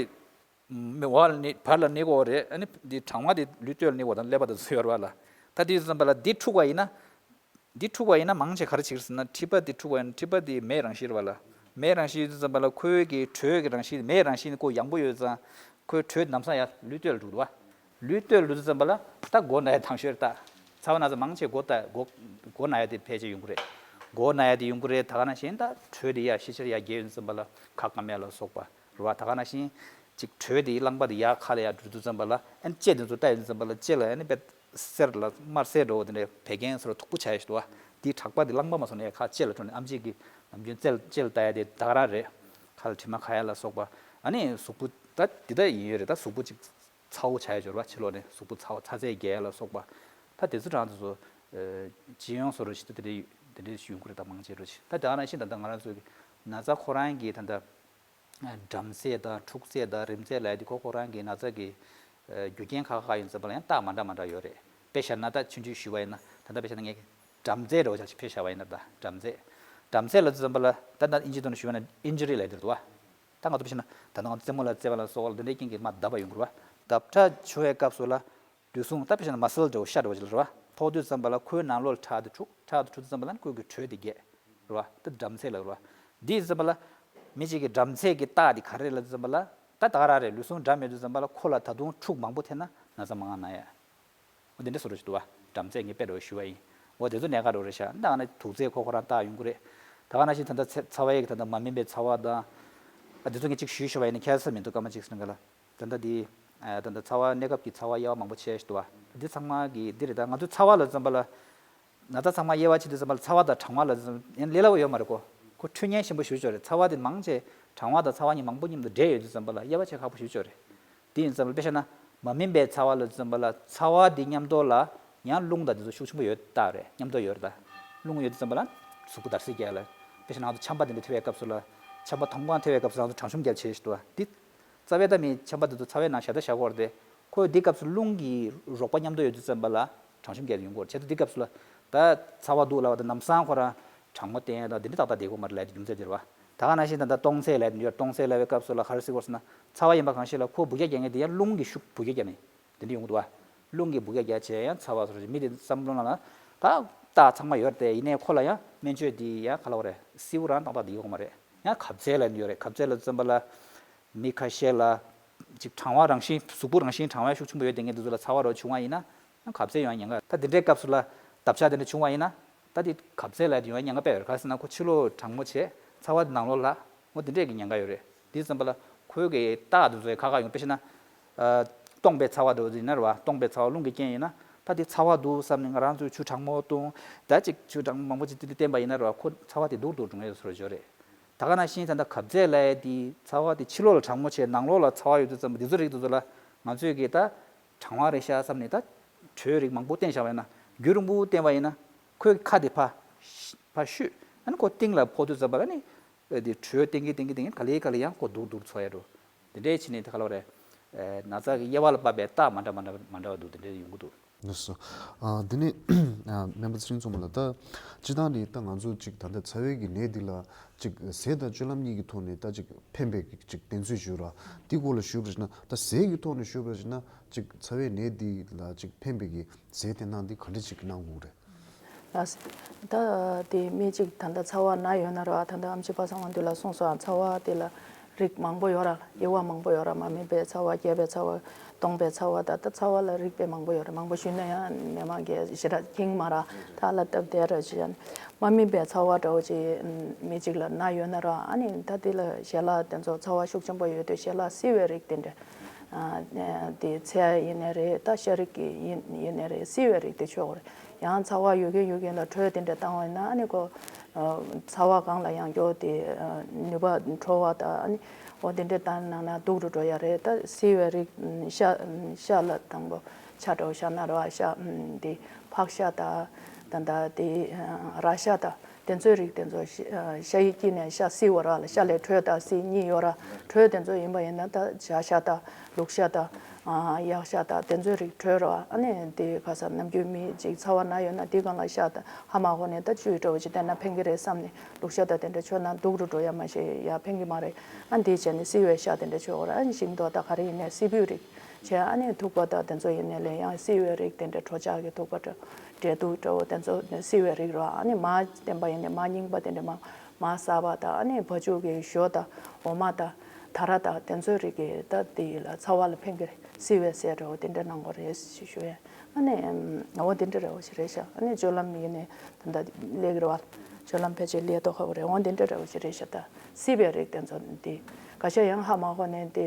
མི་བར་ལ་གནས། བར་ལ་གནས་ཀྱི་ཡོད་རེད། ཨ་ནི་འདི་གྲང་བ་དེ་ལུས་སྟོད་ལ་གནས་ཀྱི་ཡོད་དང་ཀླད་པ་དང་ཚུར་ཡོད་རེད་པ་ལ། ད་དེ་ཙམ་པ་ལ་འདི་འཁྲུགས་པ་ཡིན་ན། འདི་འཁྲུགས་པ་ཡིན་ན་མང་ཆེ་ག་རེ་བྱེད་ཀྱི་རེད་ཟེར་ན། མཁྲིས་པ་འདི་འཁྲུགས་པ་ཡིན་ན། མཁྲིས་པ་འདི་མེའི་རང་བཞིན་རེད་པ་ལ། མེའི་རང་བཞིན་ཡིན་དུས་ཙམ་པ་ལ་ཁོའི་གི་དྲོད་ཀྱི་རང་བཞིན། མེའི་རང་བཞིན་ཁོ་ཡང་པོ་ཡོད་ཙང་། ཁོའི་དྲོད་ལམ་སང་ཡར་ལུས་སྟོད་ལ་འགྲོ་གི་འདུག་པ། ལུས་སྟོད་ལ་འགྲོ་དུས་ཙམ་པ་ལ་ད་མགོ་ན་ཡས་དང་ཤོས་རེད། ད་ཚ་བ་ན་ཚ་མང་ཆེ་མགོ་ད་མགོ་མགོ་ན་ཡས་དེ་ཕལ་ཆེར་ཡོང་གི་རེད། མགོ་ན་ཡས་དེ་ཡོང་གི་རེད། ད་ག་ནང་བཞིན་ད་དྲོད་དེ་ཡར་ཤས་ཆེར་ཡར་རྒྱས་ཡོང་དུས་ཙམ་པ་ལ་ཁ་སྐམ་ཡས་ལ་སོགས་པ་རེད་པ། ད་ག་ནང་བཞིན་ཅིག་དྲོད་དེ་རླངས་པ་དེ་ཡར་ཁ་ལ་ཡར་འགྲོ་དུས་ཙམ་པ་ལ། ཨ་ནི་ལྕེ་དེ་ཚོ་ལྟ་ཡོང་དུས་ཙམ་པ་ལ་ལྕེ་ལ་ཨ་ནི་དཔེ་སེར་ལ་དམར་སེར་འདྲ་བོ་དེ་འདྲའི་བད་ཀན་སོགས་ལ་མཐུག་པོ་ཆགས་ཡས་ཞིག་འདུག་པ། དེའི་དྲེག་པ་དེ་རླངས་པ་མ་སོང་ནས་ཁ་ལྕེ་ལ་འགྲོ་ནས། ཨེམ་ཆི་གིས་ནམ་རྒྱུན་ལྕེ་ལ་ལྕེ་ལ་ལྟ་ཡས་དེ་ད་ག་རང་རེད། ཁ་ལ་དྲི་མ་ཁ་ཡས་ལ་སོགས་པ། ཨ་ནི་གཟུགས་པོ་ད་འདི་ལྟ་ཡིན་ཡོད་རེད། ད་གཟུགས་པོ་ཅིག་ཚ་པོ་ཆགས་ཡས་ཡོད་རེད་པ། ཕྱི་ལོགས་ནས་གཟུགས་པོ་ཚ་པོ། ཚ་ཚད་རྒྱས་ལ་སོགས་པ། ད་དེ་ཚོ་གྲངས་དེ་ཚོ་ཨ་སྤྱི་ཡོངས་བཟོ་འདྲ་ཞིག་ད་དེ་འདྲའི་དེ་འདྲའི་ཞིག་ཡོང་གི་རེད། ད་མང་ཆེ་འདྲ་ཞིག། ད་དེ་ག་ནང་བཞིན་ད་ལྟ་ང་རང་ཚོའི་གི་ན་ཚ་ཁོ་རང་གི་ད་ལྟ་འགྲམ་ཚད་དང་འཁྲུག་ཚད་དང་རིམས་ཚད་ལབ་ཡས་དེ་ཁོ་ཁོ་རང་གི་ན་ཚ་གི་ཨ་རྒྱུ་རྐྱེན་ཁག་ཁག་ཡིན་ཙམ་པ་ལ་ཡང་རྟགས་མ་འདྲ་མ་འདྲ་ཡོད་རེད། དཔེ་བཞག་ན་ད་ཆུང་ཆུང་ཞུས་པ་ཡིན་ན། ད་ལྟ་དཔེ་བཞག་ན་ངས་འགྲམ་ཚད་འདྲ་བོ་ཅིག་དཔེ་བཞག་པ་ཡིན་ན། ད་འགྲམ་ཚད། འགྲམ་ཚད་ལབ་དུས་ཙམ་པ་ལ་ད་ད་ཨིན་ཇིའི་ཐོག་ནས་ཞུས་པ་ན་ཨིན་ཇུ་རི་ལབ་ཡས་དེ་རེད་པ། ད་ང་ཚོ་དཔེ་བཞག་ན་ད་ལྟ་ང་ཚོ་རྩེད་མོ་ལ་རྩེ་བ་ལ་སོགས་ལ་འདི་འདྲའི་རྐྱེན་གྱིས་མར་བརྡབས་པ་ཡོང་གི་རེད་པ། བརྡབ་ཁྲག་བྱུང་བའི་སྐབས་སུ་ལ་ལུས་ཟུངས། ད་དཔེ་བཞག་ན་མ་སལ་འདྲ་བོ། ཤ་འདྲ་བོ་ཅིག་ལ་རེད་པ། ཕོག་དུས་ཙམ་པ་ལ་ཁོའི་ནང་ལོགས་ལ་ཁྲག་དེ་འཁྲུག་ཁྲག་དེ་འཁྲུག་དུས་ཙམ་པ་ལ་ཁོའི་གི་དྲོད་དེ་རྒྱས། རེད་པ། དེ་འགྲམ་ཚད་ལ་རེད་པ། དེ་ཙམ་པ་ལ་མི་གཅིག་གི་འགྲམ་ཚད་ཀྱི་རྟགས་དེ་ག་རེ་རེད་ལབ་དུས་ཙམ་པ་ལ། ད་ད་ག་རང་རེད། ལུས་ཟུངས་འགྲམ་ཡོད་དུས་ཙམ་པ་ལ་ཁོ་ལ་ད་དུང་འཁྲུག་མང་པོ་ཐེབས་ན་ན་ཚ་མང་ང་ན་ཡ། འོ་དེ་འདྲ་བཟོ་འདྲ་ཞིག་འདུག་པ། འགྲམ་ཚད་ངས་དཔེ་འདྲ་བོ་ཞུས་པ་ཡིན། འོ་དེ་ཚོ་གནད་འགག་འདྲ་བོ་རེད་ཤག། ད་ཨ་ནི་དུག་ཚད་ཁོ་ཁོ་རང་རྟགས་ཡོང་གི་རེད། ད་ག་ནང་བཞིན་ད་ལྟ་ཚ་ཚ་བའི་གི་ད་ལྟ་མ་སྨིན་པའི་ཚ་བ་དང་། ཨ་དེ་ཚོ་ངས་གཅིག་ཞུས་ཞུས་པ་ཡིན་ན་ཁྱད་མཚར་མི་འདུག་སྐར་མ་གཅིག་ཟིན་ག་ལ། ད་ལྟ་དེ་ཨ་ད་ལྟ་ཚ་བ་གནས་སྐབས་ཀྱི་ཚ་བ་དབྱེ་བ་མང་པོ་ཕྱེ་ཞིག་འདུག་པ། འདི་ཚང་མ་གི་འདི་རེད། ད་ང་ཚོ་ཚ་བ་ལབ་དུས་ཙམ་པ་ལ། ན་ཚ་ཚང་མ་དབྱེ་བ་ཕྱེ་དུས་ཙམ་པ་ལ་ཚ་བ་དང་གྲང་བ་ལབ་དུས་ཙམ་པ་ཡང་ལས་སླ་པོ་ཡོད་མ་རེད་ཀོ། ཁོ་འཁྲུལ་ཉེན་ཆེན་པོ་ཞེ་པོ་ཅིག་རེད། ཚ་བ་དེ་མང་ཆེ་གྲང་བ་དང་ཚ་བ་གཉིས་མང་པོ་མཉམ་དུ་འདྲེས་ཡོད་དུས་ཙམ་པ་ལ་དབྱེ་བ་ཕྱེ་ཁག་པོ་ཞེ་པོ་ཅིག་རེད། དེ་ཡིན་ཙམ་པ་ལ་དཔེ་བཞག་ན་མ་སྨིན་པའི་ཚ་བ་ལབ་དུས་ཙམ་པ་ལ་ཚ་བ་དེ་མཉམ་དུ་ལ་ཡང་རླུང་དང་དེ་ཚོ་ཤུགས་ཆེན་པོ་ཡོད་རྟགས་རེད། མཉམ་དུ་ཡོད་རེད། ད་རླུང་ཡོད་དུས་ཙམ་པ་ལ་གཟུགས་པོ་འདར་སིག་རྒྱག་ལ། དཔེ་བཞག་ན་ང་ཚོ་ཆམ་པ་དེ་འདྲ་ཐེབས་པའི་སྐབས་སུ་ལ། ཆམ་པ་མཐོང་སྒང་ཐེབས་པའི་སྐབས་སུ་ང་ཚོ་གྲང་ཤུམ་རྒྱག་བྱེད་ཞིག་འདུག་པ། འདི་རྩ་བའི་ད་མི་ཆམ་པ་དེ་ཚོ་ཚ་བའི་ནང་ཞག་ད་ཞག་གོ་རེད་དེ། ཁོས་འདི་སྐབས་སུ་རླུང་གི་རོགས་པ་མཉམ་དུ་ཡོད་དུས་ཙམ་པ་ལ་གྲང་ཤུམ་རྒྱག་ཡོང་གི་ཡོད་རེད། བྱས་ཙང་འདི་སྐབས་སུ་ལ་ད་ཚ་བ་འདུག་ལབ་པ་དང་ལམ་སང་ཁོ་རང་གྲང་མོ་བསྟེན་ཡ་དང་འདི་འདྲ་ཏག་ཏག་བསྡད་དགོས་མ་རེད་ལབ་ཡ་དེ་རྒྱུ་མཚན་དེ་རེད་བ། ད་ག་ནང་བཞིན་ད་ལྟ་གཏོང་ཚད་ལབ་ཡ་དེ་འདྲ་ཡོད། གཏོང་ཚད་ལབ་པའི་སྐབས་སུ་ལ་ག་རེ་ཟེར་དགོས་ཟེར་ན། ཚ་བ་ཡིན་པ་གང་ཞིག་ལ་ཁོ་འབུད་རྒྱག་རྒྱག་མཁན་དེ་ཡང་རླུང་གི་ཤུགས་འབུད་རྒྱག་རྒྱག་མཁན་དེ་འདྲ་ཡོང་གི་འདུག་བ། རླུང་གིས་འབུད་རྒྱག་རྒྱག་བྱས་ཡང་ཚ་བ་སོགས་རེད། མི་དེ་བསམ་བློ་ནང་ལ་ད་རྟགས་ཚང་མ་ཡོད་རེད་དེ། ཡིན་ནའི་ཁོ་ལ་ཡང་སྨན་བཅོས་དེ་ཡང་ག་ལབ་དགོས་རེད། སིལ་བུ་རང་ཏག་ཏག་དེ་ཡོད་མ་རེད། ཡང་གབ་ཚད་ལབ་ཡ་ཡོད་རེད། གབ་ཚད་ལབ་ཙམ་པ་ལ་མི་ཁ་ཤས་ལ་ཅིག་གྲང་བ་རང་བཞིན། གཟུགས་པོ་རང་བཞིན་གྲང་བ་ཤུགས་ཆེན་པོ་ཡོད་དེ་ངས་འདི་ཚོ་ལ་ཚ་བ་རོ་བྱུང་བ་ཡིན་ན་ཡང་གབ་ཚད་ཡོང་ཡ་ཉེན་ཁ། ད་དེ་འདྲའི་སྐབས་སུ་ལ་འདབ་ཆགས་དེ་འདྲ་བྱུང་བ་ཡིན་ན་ད་དེ་གབ་ཚད་ལབ་ཡ་དེ་ཡོང་ཡ་ཉེན་ཁ་དཔེ་ཡོད་རེད། ག་རེ་ཟེར་ན་ཁོ་ཕྱི་ལོགས་གྲང་མོ་བྱས་ཚ་བ་དེ་ནང་ལོགས་ལ་འོ་དེ་འདྲས་ཀྱི་ཉེན་ཁ་ཡོད་རེད། དེ་ཙམ་པ་ལ་ཁོའི་གི་རྟགས་དེ་ཚོ་ཁག་ཁག་ཡོང་། དཔེ་བྱས་ན་ཨ་སྟོང་པའི་ཚ་བ་དེ་ཡིན་ན་རེད་བ། སྟོང་པའི་ཚ་བ་རླུང་གི་རྐྱེན་ཡིན་ན་ད་དེ་ཚ་བ་འདུག་བསམ་ནས་ང་རང་ཚོས་ཆུ་གྲང་མོ་བཏུང་། ད་ཅིག་ཆུ་གྲང་མོ་མང་པོ་ཅིག་དེ་བསྟེན་པ་ཡིན་ན་རེད་བ། ཁོ་ཚ་བ་དེ་སྡུག་སྡུག་འགྲོ་ངེས་སོ་སོར་བརྗོད་རེད། ད་ག་ནང་བཞིན་ད་ལྟ་གབ་ཚད་ལབ་ཡ་དེ་ཚ་བ་དེ་ཕྱི་ལོགས་ལ་གྲང་མོ་བྱས་ནང་ལོགས་ལ་ཚ་བ་ཡོད་དུས་ཙམ་པ་དེ་ཚོ་རིགས་དེ་ཚོ་ལ་ང་ཚོས་གི་ད་གྲང་བ་རེད་ཤག་བསམ་ནས་ད་དྲོད་རིགས་མང་པོ་བསྟེན་བཞག་པ་ཡིན་ན། རྒྱུན་རིང་པོ་བསྟེན་པ་ཡིན་ན་ཁོའི་ཁ་དེ་ཕར་ཕར་བཤུས། ཨ་ནི་ཁོ་གཏིང་ལ་ཕོག་དུས་ཙམ་པ་ལ་ནི་དེ་དྲོད་བསྟེན་གྱིན་བསྟེན་གྱིན་བསྟེན་གྱིན་ག་ལེ་ག་ལེ་ཡང་ཁོ་སྡུག་སྡུག་ཚོར་ཡ་འགྲོ། དེ་འདྲས་བྱས་ནས་དེ་ག་ལབ་རེད། ན་ཚ་གི་དབྱེ་བ་ལ་དཔག་པའི་རྟགས་མ་འདྲ་མ་འདྲ་མ་འདྲ་བ་འདུག་དེ་འདྲས་ཡོང་གི་འདུག་ལགས་སོ། ཨ་དེ་ནས་ཨ་སྨན་པ་ཚེ་རིང་མཚོ་མོ་ལགས། ད་སྤྱིར་བཏང་ནས་ད་ང་ཚོ་ཅིག་ད་ལྟ་ཚ་བའི་གི་ནད་འདི་ལ་ཅིག་ཟས་དང་སྤྱོད་ལམ་གཉིས་ཀྱི་ཐོག་ནས་ད་ཅིག་ཕན་པའི་གི་ཅིག་བསྟེན་ཚུལ་ཞུ་ར། དེ་སྐོར་ལ་ཞུས་པ་ཞིག་ན། ད་ཟས་ཀྱི་ཐོག་ནས་ཞུས་པ་ཞིག་ན་ཅིག་ཚ་བའི་ནད་འདི་ལ་ཅིག་ཕན་པའི་གི་ཟས་བསྟེན་སྟངས་འདི་ག་འདྲ་ཅིག་གནང་དགོས་རེད། ལགས། ད་དེ་མི་གཅིག་ད་ལྟ་ཚ་བ་ན་ཡོད་ན་ར། ད་ལྟ་ཨེམ་ཆི་པ་སངས་དབང་འདུས་ལགས་གསུངས་སོང་། ཚ་བ་དེ་ལ་རིགས་མང་པོ་ཡོད་ར། དབྱེ་བ་མང་པོ་ཡོད་ར། དམའ་འབེབས་པའི་ཚ་བ། རྒྱས་པའི་ཚ་བ། སྟོང་པའི་ཚ་བ། ད་ལྟ་ཚ་བ་ལ་རིགས་དཔེ་མང་པོ་ཡོད་ར། མང་པོ་ཞུས་ན་ཡང་མི་མང་གིས་ཞེ་དྲག་མཁྱེན་གྱི་མ་ར། ད་ལ་སྟབས་བདེ་ར་ཅིག་ཡང་དམའ་འབེབས་པའི་ཚ་བ་འདྲ་བོ་ཅིག་མི་གཅིག་ལ་ན་ཡོད་ན་ར། ཨ་ནི་ད་དེ་ལ་ཞལ་ལག་དེ་ཚོ་ཚ་བ་ཤུགས་ཆེན་པོ་ཡོད་དུས་ཞལ་ལག་བསིལ་བའི་རིགས་དེ་འདྲ། ཨ་དེ་ཚལ་ཡིན་ནའི་རེད། ད་ཤ་རིགས་ཀྱི་ཡིན་ཡིན་ནའི་རེད། བསིལ་བའི་རིགས་དེ་མཆོད་དགོས་རེད། ཡང་ཚ་བ་ཡོད་མཁན་ཡོད་མཁན་ལ་དྲོད་དེ་འདྲ་བཏང་བ་ཡིན་ན་ཨ་ནི་ཁོ་ཚ་བ་གང་ལ་ཡང་སྐྱོ་དེ་ནུས་པ་འཕྲོ་བ་དང་ཨ་ནི་འོ་དེ་འདྲ་བཏང་གནང་ན་སྡུག་རུ་འགྲོ་ཡ་རེད། ད་བསིལ་བའི་རིགས་ཤ་ཤ་ལ་དང་པོ་ཆ་འདྲ་བོ་བཞག་ན་རེད་བ། ཤ་དེ་ཕག་ཤ་དང་ད་ད་དེ་ར་ཤ་དང་། དེ་ཚོའི་རིགས་དེ་ཚོ་ཤ་ཤ་ཡི་དཀྱིལ་ནས་ཤ་བསིལ་བ་ར་ལ། ཤ་ལས་དྲོད་དང་བསིལ་གཉིས་ཡོད་ར། དྲོད་དེ་ཚོ་ཡིན་པ་ཡིན་ན་ད་བྱ་ཤ་དང་ལུག་ཤ་དང་ཨ་གཡག་ཤ་དང་དེ་ཚོའི་རིགས་དྲོད་ར། ཨ་ནི་དེ་ག་ས་ནམ་རྒྱུན་མི་ཅིག་ཚ་བ་ན་ཡོད་ན་དེ་སྒང་ལ་ཤ་དང་ཧ་མ་གོ་ནས་ད་བཅུད་འདྲ་བོ་ཅིག་བསྟེན་ན་ཕན་གྱི་རེད་བསམ་ནས་ལུག་ཤ་དང་དེ་འདྲ་མཆོད་ན་སྡུག་རུ་འགྲོ་ཡ་མ་གཞི་ཡ་ཕན་གྱི་མ་རེད། ཨ་འདི་བྱས་ནས་བསིལ་བའི་ཤ་དེ་འདྲ་མཆོད་དགོས་ར། ཨ་ནི་ཤིང་ཏོག་དང་ག་རེ་ཡིན་ནའི་བསིལ་བོའི་རིགས། བྱས་ཨ་ནི་ཐུག་པ་དང་དེ་ཚོ་ཡིན་ནའི་ལས་ཡང་བསིལ་བའི་རིགས་དེ་འདྲ་གྲོ་ཆག་གི་ཐུག་པ་འདྲ་འབྲས་ཐུག་འདྲ་བོ་དེ་ཚོ་བསིལ་བའི་རིགས་རོ། ཨ་ནི་མར་བསྟེན་པ་ཡིན་ནའི་མར་རྙིང་པ་དེ་འདྲ་མར་མར་གསར་པ་དང་ཨ་ནི་བ་ཕྱུགས་ཀྱི་ཞོ་དང་འོ་མ་དང་ད་ར་དང་དེ་ཚོའི་རིགས་ཀྱི་ད་དེ་ཡིན་ལ་ཚ་བ་ལ་ཕན་གྱི་རེད། བསིལ་བའི་ཟས་འདྲ་བོ་དེ་འདྲ་གནང་དགོས་རེད་ཞེས་ཞུ་ཡ། ཨ་ནི་འོ་དེ་འདྲ་འདྲ་བོ་ཞིག་རེད་ཤག་ཨ་ནི་སྤྱོད་ལམ་ཡིན་ནའི་ད་ལྟ་ལེགས་རེད་བ། སྤྱོད་ལམ་ཕལ་ཆེར་ལས་ཐོག་ཁ་བོ་རེད། འོ་དེ་འདྲ་འདྲ་བོ་ཞིག་རེད་ཤག་ད་བསིལ་བའི་རིགས་དེ་ཚོ་དེ། ཁ་ཤས་ཡང་ཧ་མ་གོ་ནས་དེ་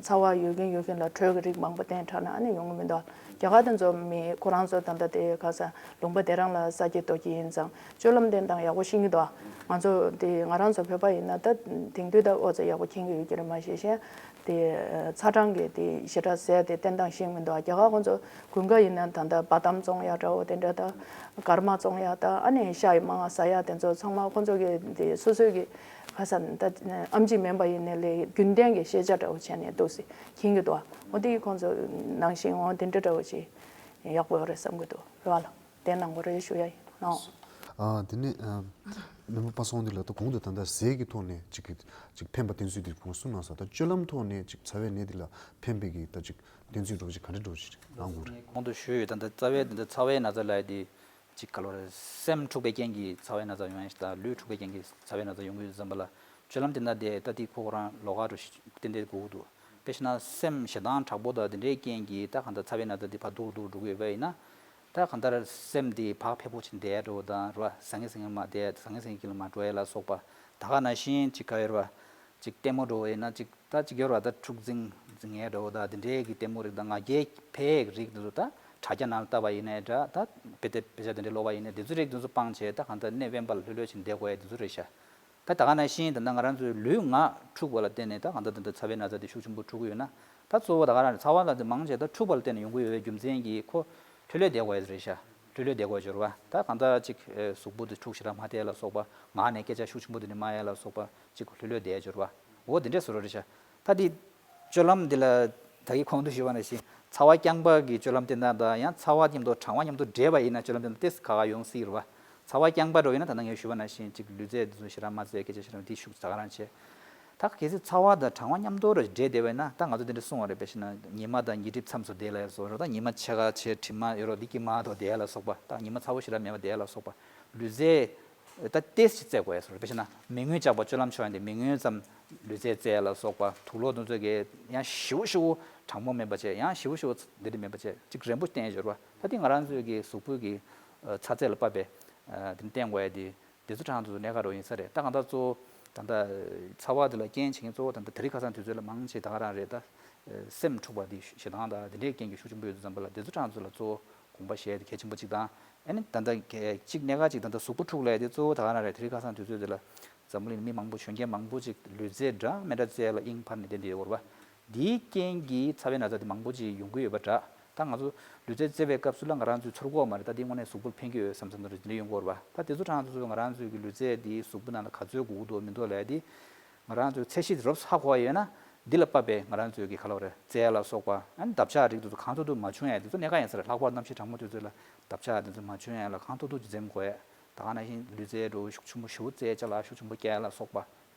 ཚ་བ་ཡོད་མཁན་ཡོད་མཁན་ལ་དྲོད་ཀྱི་རིགས་མང་པོ་བསྟེན་དྲགས་ན་ཨ་ནི་ཡོང་གི་མི་འདུག་རྒྱ་གར་དེ་ཚོ་མི་ཁོ་རང་ཚོ་ད་ལྟ་དེ་ཁ་སང་ལུང་པ་དེ་རང་ལ་ས་སྐྱེས་རྡོ་སྐྱེས་ཡིན་ཙང་སྤྱོད་ལམ་བསྟེན་སྟངས་ཡག་པོ་ཤེས་ཀྱི་འདུག་ང་ཚོ་དེ་ང་རང་ཚོ་བོད་པ་ཡིན་ན་ད་དེང་དུས་ད་ཨོ་ཙི་ཡག་པོ་མཁྱེན་གྱི་ཡོད་ཀྱི་རེད། མ་གཞི་གཞན་དེ་ཚ་གྲང་གི་དེ་ཞེ་དྲག་ཟས་དེ་བསྟེན་སྟངས་ཤེས་ཀྱི་མི་འདུག་རྒྱ་གར་ཁོ་ཚོ་དགུན་ཁ་ཡིན་ན་ད་ལྟ་བ་དམ་བཙོང་ཡག་འདྲ་བོ་དེ་འདྲ་ད་སྐར་མ་བཙོང་ཡག་ད་ཨ་ནི་ཤ་ཡི་མང་ང་ཟ་ཡག་དེ་ཚོ་ཚང་མ་ཁོ་ཚོ་གི་དེ་སོ་སོའི་གི་ཁ་སང་ད་ཨམ་ཆི་མིན་པ་ཡིན་ནའི་ལས་རྒྱུན་ལྡན་གྱི་ཤེས་བྱ་འདྲ་བོ་བྱས་ནས་འདུག་སེ་མཁྱེན་གྱི་འདུག་འོ་དེ་ཁོང་ཚོ་ནང་བཞིན་འོ་དེ་འདྲ་འདྲ་བོ་ཞིག་ཡག་པོ་ཡོད་རེད་བསམ་གྱི་འདུག་རེད་བ་ལ། དེ་གནང་དགོས་རེད་ཞུ་ཡ་ཡིན། ཨོ། ཨ་དེ་ནས་ཨ་སྨན་པ་པ་སངས་འདི་ལ་ད་གོང་དུ་ད་ལྟ་ཟས་ཀྱི་ཐོག་ནས་ཅིག་གི་ཅིག་ཕན་པ་བསྟེན་ཚུལ་འདི་གོང་གསུངས་གནང་སོང་། ད་སྤྱོད་ལམ་ཐོག་ནས་ཅིག་ཚ་བའི་ནད་འདི་ལ་ཕན་པའི་གི་ད་ཅིག་བསྟེན་ཚུལ་འདྲ་བོ་ཅིག་ག་འདྲ་འདྲ་བོ་ཅིག་གནང་དགོས་རེད། གོང་དུ་ཞུས་ཡོད། ད་ལྟ་རྩ་བའི་ད་ལྟ་ཚ་བའི་ན་ཚ་ལབ་ཡ་དེ། ཅིག་ག་ལོ་རེད། སེམས་འཁྲུགས་པའི་རྐྱེན་གྱིས་ཚ་བའི་ན་ཚ་ཡོང་ཡ་ཞིག་དང་ལུས་འཁྲུགས་པའི་རྐྱེན་གྱིས་ཚ་བའི་ན་ཚ་ཡོང་གི་ཡོད་ཙམ་པ་ལ་སྤྱོད་ལམ་དེ་འདྲ་དེ་ད་ལྟའི་ཁོ་རང་ལོགས་ཀ་འགྲོ་ཞིག་ཏན་ཏན་དགོས་ཀྱི་འདུག་དཔེ་བཞག་ན་སེམས་ཞེ་སྡང་དྲག་པོ་དང་དེ་འདྲའི་རྐྱེན་གྱིས་ད་གང་ལྟར་ཚ་བའི་ན་ཚ་དེ་ཕར་སྡུག་སྡུག་འགྲོ་གི་ཡོད་པ་ཡིན་ན། ད་གང་ལྟར་སེམས་དེ་བག་ཕེབས་པོ་ཅིག་བསྡད་འགྲོ་དང་རེད་བ། ཟང་ངེ་ཟིང་ངེ་མ་བསྡད། ཟང་ངེ་ཟིང་ངེ་ཀྱི་ལ་མ་འགྲོ་ཡ་ལ་སོགས་པ། ད་ག་ནང་བཞིན་ཅིག་ག་ཡོད་རེད་བ། ཅིག་ལྟད་མོ་འགྲོ་བ་ཡིན་ན་ཅིག་ད་ཅིག་ཡོད་རེད་བ། ད་འཁྲུག་འཛིང་འཛིང་ཡས་འགྲོ་བ་དང་དེ་འདྲའི་གི་ལྟད་མོ་རིགས་དང་ང་རྒྱལ་འཕེལ་ཡས་རིགས་དེ་ཚོ། ད་དྲ་རྒྱ་ནང་ལ་ལྟ་བ་ཡིན་ནའི་འདྲ། ད་དཔེ་དེབ་དཔེ་ཆ་དེ་འདྲ་ཀློག་པ་ཡིན་ནའི་དེ་ཚོ་རིགས་དེ་ཚོ་སྤངས་བྱས་ད་གང་ལྟར་གནས་དབེན་པ་ལ་ལྷོད་ལྷོད་བྱས་བསྡད་དགོས་ཡས་དེ་ཚོ་རེད་ཤག་ད་ད་ག་ནང་བཞིན་ད་ལྟ་ང་རང་ཚོའི་ལུས་ངག་འཁྲུགས་པ་ལ་བརྟེན་ནས་ད་གང་ལྟར་ད་ལྟ་ཚ་བའི་ན་ཚ་དེ་ཤུགས་ཆེན་པོ་འཁྲུགས་ཀྱི་ཡོད་ན། ད་གཙོ་བོ་ད་ག་རང་རེད། ཚ་བ་ལ་དེ་མང་ཆེ་ད་འཁྲུགས་པ་ལ་བརྟེན་ནས་ཡོང་གི་ཡོད་པའི་རྒྱུ་མཚན་གྱིས་ཁོ་ལྷོད་ལྷོད་བསྡད་དགོས་ཡས་རེད་ཤག་ལྷོད་ལྷོད་བསྡད་དགོས་ཡས་ཅིག་རེད་བ། ད་གང་ལྟར་ཅིག་གཟུགས་པོ་དེ་འཁྲུག་ཞེ་དྲག་མ་བསྡད་ཡ་ལ་སོགས་པ། ངག་ནས་སྐད་ཆ་ཤུགས་ཆེན་པོ་དེ་འདྲ་མ་ཡ་ལ་སོགས་པ་ཅིག་ལྷོད་ལྷོད་བསྡད་ཡས་ཅིག་རེད་བ། འོ་དེ་འདྲས་བཟོ་འདྲ་རེད་ཤག་ད་དེ་སྤྱོད་ལམ་འདི་ལ་ད་གིན་གོང་དུ་ཞུས་པ་ནང་བཞིན་ ཚ་བ་རྐྱང་པ་གི་སྤྱོད་ལམ་བསྟེན་སྟངས་དང་ཡང་ཚ་བ་མཉམ་དུ་གྲང་བ་མཉམ་དུ་འདྲེས་པ་ཡིན་ན་སྤྱོད་ལམ་བསྟེན་སྟངས་ཏོག་ཙམ་ཁག་ཁག་ཡོང་སྲིད་རེད་བ། ཚ་བ་རྐྱང་པ་འདྲ་བོ་ཡིན་ན་ད་ནང་ངས་ཞུས་པ་ནང་བཞིན་ཅིག་ལུས་རྩལ་དེ་ཚོ་ཞེ་དྲག་མ་རྩེ་སྐད་ཆ་ཞེ་དྲག་དེ་ཤུགས་ད་ག་རང་བྱེད། ད་གལ་སྲིད་ཚ་བ་དང་གྲང་བ་མཉམ་དུ་ར་འདྲེས་བསྡད་པ་ཡིན་ན་ད་ང་ཚོ་དེ་འདྲ་གསུང་བ་རེད། དཔེ་བཞག་ན་ཉི་མ་དང་ཉི་གྲིབ་མཚམས་སུ་བསྡད་ལ་ཡ་སོགས་རེད། ད་ཉི་མ་ཕྱེད་ཀ་བྱས་དྲི་མ་ཡོད་རོགས་འདི་དཀྱིལ་མ་དུ་བསྡད་ལ་སོགས་པ། ད་ཉི་མ་ཚ་བོ་ཞེ་དྲག་མེད་པ་བསྡད་ལ་སོགས་པ། ལུས་རྩལ་ད་ཏོག་ཙམ་རྩེ་དགོས་ཡ་སོགས་རེད། དཔེ་བཞག་ན་མི་མངོན་ལྕགས་པ་སྤྱོད་ལམ་ཆོག་ཡ་འདི་མི་མངོན་ཙམ་ལུས་རྩལ་རྩེ་ཡ་ལ་སོགས་པ། དུག་ལོག་དེ་ཚོ་གི་ཡང་ཞེ་པོ་ཞེ་པོ་གྲང་མོ་མེད་པ་བྱས། ཡང་ཞེ་པོ་ཞེ་པོ་འདི་འདྲ་མེད་པ་བྱས་ཅིག་རན་པོ་བསྟེན་ཡ་སྦྱོར་བ། ད་འདི་ང་རང་ཚོའི་གི་གཟུགས་པོའི་གི་ཚ་ཚད་ལ་དཔག་པའི་དེ་བསྟེན་དགོས་ཡ་འདི། དེ་ཚོ་གྲངས་ཚོ་གནད་འགག་རོ་ཡིན་ས་རེད། ད་གང་ལྟར་གཙོ་བོ་ད་ལྟ་ཚ་བ་དེ་ལ་རྐྱེན་བྱེད་མཁན་གཙོ་བོ་ད་ལྟ་དེ་རིང་ཁ་སང་དུས་ཚོད་ལ་མང་ཆེ་ད་ག་རང་རེད། ད་སེམས་འཁྲུགས་པ་དེ་ཞེ་སྡང་དང་དེ་འདྲའི་རྐྱེན་གྱིས་ཤུགས་ཆེན་པོ་ཡོད་དུས་ཙམ་པ་ལ་དེ་ཚོ་གྲངས་ཚོ་ལ་གཙོ་བོ་དགོངས་པ་བཞེས་དེ་གལ་ཆེན་པོ་གཅིག་དང་། ཨ་ནི་ད་ལྟ་གཅིག་གནད་འགག་གཅིག་ད་ལྟ་གཟུགས་པོ་འཁྲུགས་ལས་དེ་གཙོ་བོ་ད་ག་རང་རེད། དེ་རིང་ཁ་སང་དུས་ཚོད་དེ་ལ་འཛམ་བུ་གླིང་མི་མང་པོ་གཞོན་སྐྱེས་མང་པོ་ཅིག་ལུས་རྩལ་འདྲ་མི་འདྲ་རྩེ་ལ་དབྱིངས་འཕར་ནས་བསྡད་འདི་ཡོད་རེད་བ། འདིའི་རྐྱེན་གྱིས་ཚ་བའི་ན་ཚ་དེ་མང་པོ་ཅིག་ཡོང་གི་ཡོད་པ་འདྲ། ད་ང་ཚོ་ལུས་རྩལ་རྩེ་བའི་སྐབས་སུ་ལ་ང་རང་ཚོའི་ཚོར་གོ་མ་རེད། ད་འདི་དངོས་གནས་གཟུགས་པོར་ཕན་གྱི་ཡོད་བསམ་བསམ་འདྲ་འདི་འདྲ་ཡོང་གི་ཡོད་རེད་བ། ད་དེ་ཚོ་གྲངས་ཚོ་ང་རང་ཚོའི་གི་ལུས་རྩལ་འདི་གཟུགས་པོ་ནང་ལ་ག་ཚོད་དགོས་ཀྱི་འདུག་མི་འདུག་ལབ་ཡ་འདི་ང་རང་ཚོའི་ཚད་གཞི་རོབ་ཧ་གོ་བ་ཡོད་ན་འདི་ལ་དཔག་པའི་ང་རང་ཚོའི་གི་ག་ལབ་རེད། རྩལ་ལ་སོགས་པ་ཨ་ནི་འདབ་ཆགས་རིགས་དེ་ཚོ་གང་ཐུབ་ཐུབ་མ་བྱུང་ཡ་དེ་ཚོ་གནད་འགག་ཡིན་ས་རེད། ལྷག་པར་གནམ་གཤིས་གྲང་མོ་དུས་ཚོད་ལ་འདབ་ཆགས་དེ་ཚོ་མ་བྱུང་ཡ་ལ་གང་ཐུབ་ཐུབ་ཀྱིས་འཛེམ་དགོས་ཡ། ད་ག་ནང་བཞིན་ལུས་རྩལ་འགྲོ་ཤུགས་ཆེན་པོ་ཞེ་པོ་རྩེ་ཅ་ལག་ཤུགས་ཆེན་པོ་བཀལ་ལ་སོགས་པ།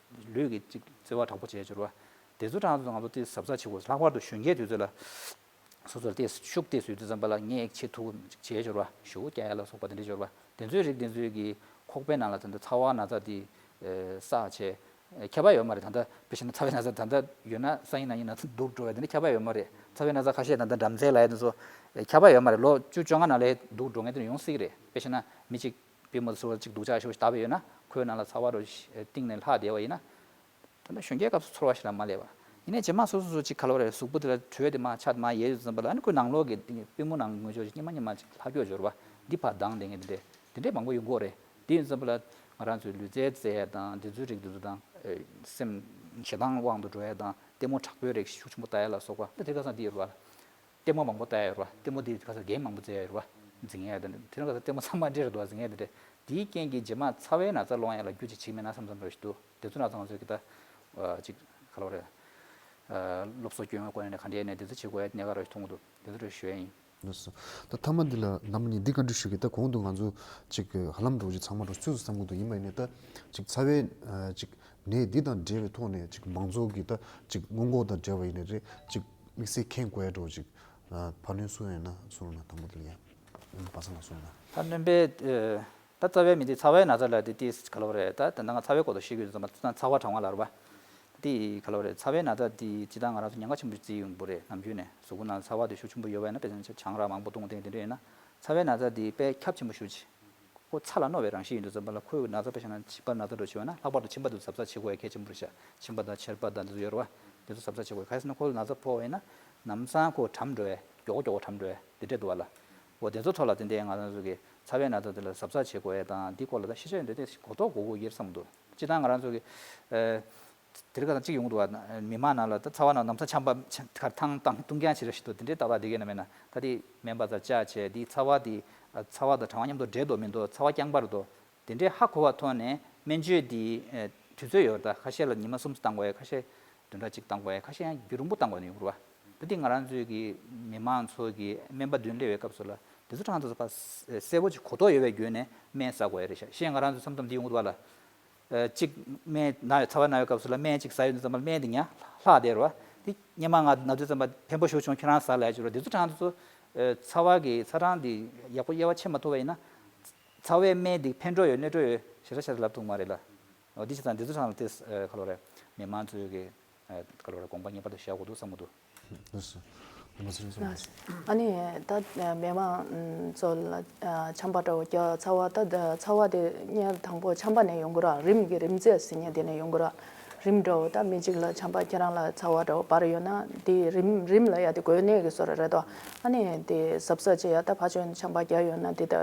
ལུས་ཀྱི་ཅིག་རྩེ་བ་དྲག་པོ་བྱས་སྦྱོར་བ། དེ་ཚོ་གྲངས་ཚོ་ང་ཚོ་དེ་གཟབ་གཟབ་བྱེད་དགོས། ལྷག་པར་དུ་གཞོན་སྐྱེས་དུས་ཚོད་ལ་སོ་སོར་དེ་ཤུགས་དེ་བཟོས་དུས་ཙམ་པ་ལ་ངས་བྱེད་ཐུབ་བྱས་སྦྱོར་བ་ཞེ་པོ་བཀལ་ལ་སོགས་པ་དེ་འདྲ་སྦྱོར་བ། དེ་ཚོའི་རིགས་དེ་ཚོའི་གི་ཁོག་པའི་ནང་ལ་ད་ལྟ་ཚ་བ་ན་ཚ་དེ་བསགས་བྱས། ཁྱབ་པ་ཡོད་མ་རེད། ད་ལྟ་དཔེ་བཞག་ན་ཚ་བའི་ན་ཚ་ད་ལྟ་ཡོད་ན་སང་ཉིན་གནངས་ཉིན་ན་ཚ་སྡུག་འགྲོ་བའི་དེ་འདྲ་ཁྱབ་པ་ཡོད་མ་རེད། ཚ་བའི་ན་ཚ་ཁ་ཤས་ད་ལྟ་འགྲམ་ཚལ་ལ་ཡ་དེ་ཚོ་ཁྱབ་པ་ཡོད་མ་རེད། ལོ་བཅུ་བཅོ་ལྔ་ནང་ལ་སྡུག་འགྲོ་མཁན་དེ་ཡོང་སྲིད་ཀྱི་རེད། དཔེ་བཞག་ན་མི་གཅིག་པུས་མོ་ཚོར་བ་གཅིག་སྡུག་ཅག་ཤོས་ཤིག་བཏབ་པ་ཡོད་ན་ཁོའི་ནང་ལ་ཚ་བ་རོ་གཏིང་ནས་ལྷག་བསྡད་པ་ཡིན་ན། ད་ལྟ་གཞོན་སྐྱེས་སྐབས་སུ་ཚོར་བ་ཞིག་ལ་མ་སླེབས་པ་ཡིན་ནའི་རྗེས་མ་སོ་སོ་སོ་གཅིག་ག་ལབ་རེད། གཟུགས་པོ་དེ་ལ་དྲོད་དེ་མར་ཆགས་མར་ཡལ་དུས་ཙམ་པ་ལ་ཨ་ནི་ཁོའི་ནང་ལོགས་ཀྱི་པུས་མོ་ནང་ངོས་ཕྱོགས་ཀྱི་སྙིགས་མ་སྙིགས་མ་ཅིག་ལྷག་སྐྱོ་སྦྱོར་བ་འདི་ཕར་ལྡང་བསྡད་མཁན་དེ་འདྲས་དེ་འདྲས་མང་པོ་ཡོང་གི་ཡོད་རེད། དེ་ཡིན་ཙམ་པ་ལ་ང་རང་ཚོའི་ལུས་རྩལ་རྩེ་ཡ་དང་དེ་ཚོའི་རིགས་དེ་ཚོ་དང་སེམས་ཞེ་སྡང་དབང་དུ་འགྲོ་ཡ་དང་ལྟད་མོ་དྲག་པོའི་རིགས་ཤུགས་ཆེན་པོ་ལྟ་ཡ་ལ་སོགས་པ་ད་དེ་ག་ས་འདི་ཡོད་རེད་བ། ལྟད་མོ་མང་པོ་ལྟ་ཡ་ཡོད་རེད་བ། ལྟད་མོ་འདི་ག་ས་གེམ་མང་པོ་རྩེ་ཡ་ཡོད་རེད་བ། འཛིང་ཡ་དེ་འདྲ་དེ་རིང་ག་ས་ལྟད་མོ་ཚང་མ་འདྲེ་རེད་འདུག་འཛིང་ཡ་དེ་འདྲ། དེའི་རྐྱེན་གྱིས་རྗེས་མ་ཚ་བའི་ན་ཚ་སློང་ཡ་ལ་རྒྱུ་ཅིག་བྱེད་མེད་ན་བསམ་བསམ་རེ་ཞིག་འདུག་དེ་ཚོ་ན་ཚ་ང་ཚོས་ཀྱི་ད་ཅིག་ག་ལ་བ་རེད། སློབ་གསོ་སྐྱོན་བའི་སྐོར་ནས་ག་འདྲའི་ནས་དེ་ཚོ་བྱེད་དགོས་ཡ་གནད་འགག་རེ་མཐོང་གི་འདུག་དེ་ཚོ་རེ་ཞུ་ཡ་ཡིན། ལགས་སོ། ད་མཐའ་མ་འདི་ལ་རྣམ་པ་གཉིས་འདི་བཀའ་འདྲི་ཞུ་གི་ད་གོང་དུ་ང་ཚོ་ཅིག་ཧ་ལམ་འགྲོ་ཅིག་ཚང་མ་འགྲོ་ཚུལ་དུ་བསམ་གི་འདུག་ཡིན་པ་ཡིན་ནའི་ད་ཅིག་ཚ་བའི་ཅིག་ནད་འདི་དང་འབྲེལ་བའི་ཐོག་ནས་ཅིག་མང་ཚོགས་ཀྱི་ད་ཅིག་སྔོན་འགོག་དང་འབྲེལ་བ་ཡིན་ནའི་རེད། ཅིག་དམིགས་བསལ་མཁྱེན་དགོས་ཡ་འགྲོ་ཅིག་ཕར་ནོན་སུ་ཡོད་ན་གསུངས་རོགས་གནང་། དང་པོ་དེ་ལ་ཡ་པ་སངས་ལགས་གསུངས་རོགས་གནང་། ད་སྣོན་པའི་ད་རྩ་བའི་མི་དེ་ཚ་བའི་ན་ཚ་ལ་དེ་དེ་ག་ལ་བ་རེད། ད་ད་ང་ཚ་བའི་སྐོར་དུ་བཤད་རྒྱུ་ཙམ་པ་ཚ་བ་གྲང་བ་ལ་རེད་བ། དེ་ག་ལ་བ་རེད། ཚ་བའི་ན་ཚ་དེ་སྤྱིར་བཏང་ང་རང་ཚོ་ཉེན་ཁ་ཆེན་པོ་བརྩི་ཡོང་གི་རེད། ནམ་རྒྱུན་ནས་གཟུགས་པོ་ནང་ཚ་བ་དེ་ཤུགས་ཆེན་པོ་ཡོད་པ་ཡིན་ན་དཔེ་ཆ་ཆང་རག་མང་པོ་བཏུང་སྟེ་དེ་འདྲ་ཡིན་ན་ཚ་བའི་ན་ཚ་དེ་དཔེ་ཁྱབ་ཆེན་པོ་ཞེ་པོ་ཅིག་ཁོ་ཚ་ལ་རྣོ་བའི་རང་བཞིན་ཡིན་དུས་ཙམ་པ་ལ་ཁོའི་ན་ཚ་དཔེ་བཞག་ན་མཆིན་པ་ན་ཚ་འདྲ་བྱུང་བ་ན་ལྷག་པར་དུ་མཆིན་པ་དེ་གཟབ་གཟབ་བྱེད་དགོས་ཡ་གལ་ཆེན་པོ་རེད་ཤག་མཆིན་པ་དང་མཆེར་པ་དང་འདི་ཚོ་ཡོད་རེད་བ། འདི་ཚོ་གཟབ་གཟབ་བྱེད་དགོས། གལ་སྲིད་ན་ཁོ་ལ་ན་ཚ་ཕོག་པ་ཡིན་ན་ལམ་སང་ཁོ་གྲམ་འགྲོ་བས་མགྱོགས་པོ་མགྱོགས་པོ་གྲམ་འགྲོ་བས་འདི་འདྲས་འདུག་བ་ལ། འོ་དེ་ཚོ་ཐོག་ལ་ཏན་ཏན་ང་རང་ཚོ་གི་ཚ་བའི་ན་ཚ་དེ་ལ་གཟབ་གཟབ་བྱེད་དགོས་ཡ་དང་འདི་སྐོར་ལ་ད་ཤེས་བྱ་ཡོད་འདྲ་དེ་གོ་རྟོགས་དགོས་དགོས་ཡིན་བསམ་འདུག་སྤྱིར་བཏང་ང་རང་ཚོ་གི་ཨ། དེ་རིང་ཁ་སང་གཅིག་ཡོང་འདུག་བ། མི་མང་ནང་ལ་ད་ཚ་བ་ན་ལམ་སང་ཆམ་པ་ཆ་ཁར་ཐང་བཏང་བཏུང་རྐྱང་བྱེད་ར་ཞིག་འདུག་དེ་འདྲའི་ཏག་ཏག་དེ་གས་ན་མེད་ན་ད་དེ་སྨན་པ་ཚོ་བཅར་བྱས་དེ་ཚ་བ་དེ་ཚ་བ་དང་གྲང་བ་མཉམ་དུ་འདྲེས་འདུག་མི་འདུག་ཚ་བ་རྐྱང་པ་རེད་འདུག་དེ་འདྲའི་ཧ་གོ་བ་ཐོག་ནས་སྨན་བཅོས་དེ་དུས་ཚོད་ཡོད་རེད། ད་ཁ་ཤས་ལ་ཉི་མ་གསུམ་བཏང་དགོས་ཡ། ཁ་ཤས་བདུན་ཕྲག་གཅིག་བཏང་དགོས་ཡ། ཁ་ཤས་ཡང་རྒྱུན་རིང་པོ་བཏང་དགོས་ནི་ཡོང་གི་རེད་བ། ད་དེ་ང་རང་ཚོའི་གི་མི་མང་ཚོ་གི་སྨན་པ་མདུན་སླེབས་པའི་སྐབས་སུ་ལ་དེ་ཚོ་གྲངས་ཚོ་ཕར་གསལ་པོ་ཅིག་གོ་རྟོགས་ཡོད་པའི་བརྒྱུད་ནས་སྨན་ཟ་དགོས་ཡ་རེད་ཤག་གཞན་ང་རང་ཚོ་མཚམས་མཚམས་འདི་ཡོང་གི་འདུག་བ་ལ། གཅིག་སྨན་ན་ཡོད་ཚ་བ་ན་ཡོད་སྐབས་སུ་ལ་སྨན་གཅིག་ཟ་ཡོང་དུས་ཙམ་པ་སྨན་དེ་ཉ་ལྷག་བསྡད་རེད་བ། དེ་སྔོན་མ་ང་ན་དུས་ཙམ་པ་ཕན་པོ་ཞེ་པོ་བྱུང་ཁྱེད་རང་ཟ་ལབ་ཡ་ཅིག་རེད། དེ་ཚོ་གྲངས་དེ་ཚོ་ཚ་བ་གི་ཚ་གྲང་དེ་ཡག་པོ་དབྱེ་བ་ཕྱེ་མ་ཐུབ་པ་ཡིན་ན། ཚ་བའི་སྨན་དེ་ཕན་གྲོགས་ཡོད་གནོད་གྲོགས་ཡོད་ཞེ་དྲག་ཞེ་དྲག་ལབ་ཐུབ་མ་རེད་ལ། འོ་དེ་བྱས་ཙང་དེ་ཚོ་གྲངས་ལ་དེ་ག་ལོ་རེད། མི་མང་ཚོས་གི་ག་ལོ་རེད། དགོངས་པ་ངེས་པར་དུ་བཞག་དགོས་འདུག་བསམ་གི་འདུག་ལགས་སོ། ཨ་ནི་ད་མི་མང་ཚོ་ལ་ཆམ་པ་འདྲ་བོ་རྒྱག་ཚ་བ་ད་ཚ་བ་དེ་སྔོན་དང་པོ་ཆམ་པ་ནས་ཡོང་གི་ར། རིམས་ཀྱི་རིམས་ཚད་ཟེར་མཁན་དེ་ནས་ཡོང་གི་ར། རིམས་འདྲ་བོ་ད་མི་གཅིག་ལ་ཆམ་པ་ཁྱེད་རང་ལ་ཚ་བ་འདྲ་བོ་འབར་ཡོད་ན་དེ་རིམས་རིམས་ལ་ཡ་དེ་འགོས་ནད་ཀྱི་བཟོ་འདྲ་རེད་དོ། ཨ་ནི་དེ་གཟབ་གཟབ་བྱེད་ཡ་ད་ཕར་ཕྱིན་ཆམ་པ་རྒྱག་ཡོད་ན་དེ་ད་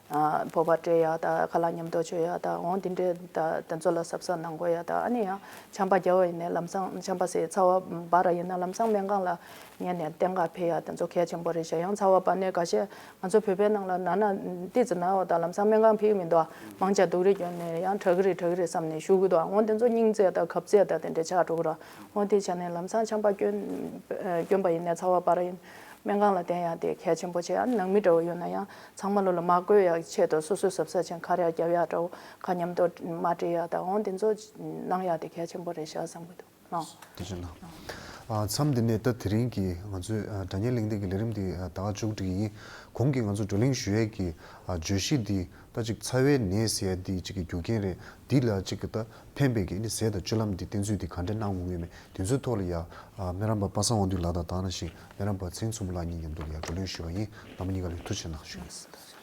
ཕོར་པ་སྤྲད་ཡ་ད་ཁ་ལག་མཉམ་དུ་མཆོད་ཡ་ད་འོང་དེ་འདྲས་ད་དེ་ཚོ་ལ་གཟབ་གཟབ་གནང་དགོས་ཡ། ད་ཨ་ནི་ཡང་ཆམ་པ་རྒྱག་པ་ཡིན་ནའི་ལམ་སང་ཆམ་པ་ཟེར་ཚ་བ་འབར་ར་ཡིན་ན་ལམ་སང་སྨན་ཁང་ལ་ངེས་ནས་བསྟེན་ག་ཕེབས་ཡ་དེ་ཚོ་གལ་ཆེན་པོ་རེད་ཤག་ཡང་ཚ་བ་འབར་ནས་འགའ་ཤས་ང་ཚོ་བོད་པའི་ནང་ལ་ན་ན་ཏོག་ཙམ་ན་བ་ད་ལམ་སང་སྨན་ཁང་ཕེབས་མི་འདུག་མང་ཆེ་སྡུག་རུས་བསྐྱོན་ནས་ཡང་དྲག་གི་རེད་དྲག་གི་རེད་བསམ་ནས་བཞུགས་གི་འདུག་འོ་དེ་ཚོ་སྙིང་རྩ་དང་གབ་རྩ་དང་དེ་འདྲས་ཆགས་འགྲོ་གི་ར། འོ་དེ་བྱས་ནས་ལམ་སང་ཆམ་པ་སྐྱོན་སྐྱོན་པ་ཡིན་ནའི་ཚ་བ་འབར་ཡིན་ སྨན་ཁང་ལ་བསྟན་ཡག་དེ་གལ་ཆེན་པོ་ཆེ། ཨ་ནང་མི་འདྲ་བོ་ཡོད་ན་ཡང་ཚང་མ་ལོ་ལ་མ་བསྐོས་ཡག་ཆེད་དུ་སོ་སོའི་གཟབ་གཟབ་བྱས་ཁ་རས་རྒྱབ་ཡག་འདྲ་བོ། ཁ་མཉམ་དུ་མ་འབྲི་ཡག་དང་འོང་དེ་ཚོ་གནང་ཡག་དེ་གལ་ཆེན་པོ་རེད་ཤག་བསམ་གྱི་འདུག་ལགས། དེ་བཞིན་ལ། ཨ་མཚམས་འདི་ནས་ད་དེ་རིང་གི་ང་ཚོའི་ཨ་དྲ་བརྙན་གླེང་སྟེགས་ཀྱི་ལས་རིམ་འདི་ཨ་ད་ག་མཇུག་སྒྲིལ་གྱི་ཡིན། གོང་གི་ང་ཚོ་བགྲོ་གླེང་ཞུ་ཡས་ཀྱི་ཨ་བརྗོད་གཞི་འདི་ད་ཅིག་ཚ་བའི་ནད་ཟེར་ཡ་འདི་ཅིག་གི་རྒྱུ་རྐྱེན་རེད། འདི་ལ་ཅིག་གི་ད་ཕན་པའི་གི་ནི་ཟས་དང་སྤྱོད་ལམ་འདི་བསྟེན་ཚུལ་འདི་ག་འདྲ་གནང་དགོས་ངེས་མེད་དེ་ཚོའི་ཐོག་ལ་ཡ་ཨ་སྨན་རམས་པ་པ་སངས་དབང་འདུས་ལགས་དང་དེ་ནང་བཞིན་སྨན་རམས་པ་ཚེ་རིང་མཚོ་མོ་ལགས་གཉིས་མཉམ་དུ་ལ་ཡ་བགྲོ་གླེང་ཞུས་པ་ཡིན། རྣམ་པ་གཉིས་ཀ་ལ་ཐུགས་རྗེ་གནང་ཞུ་ཡིན།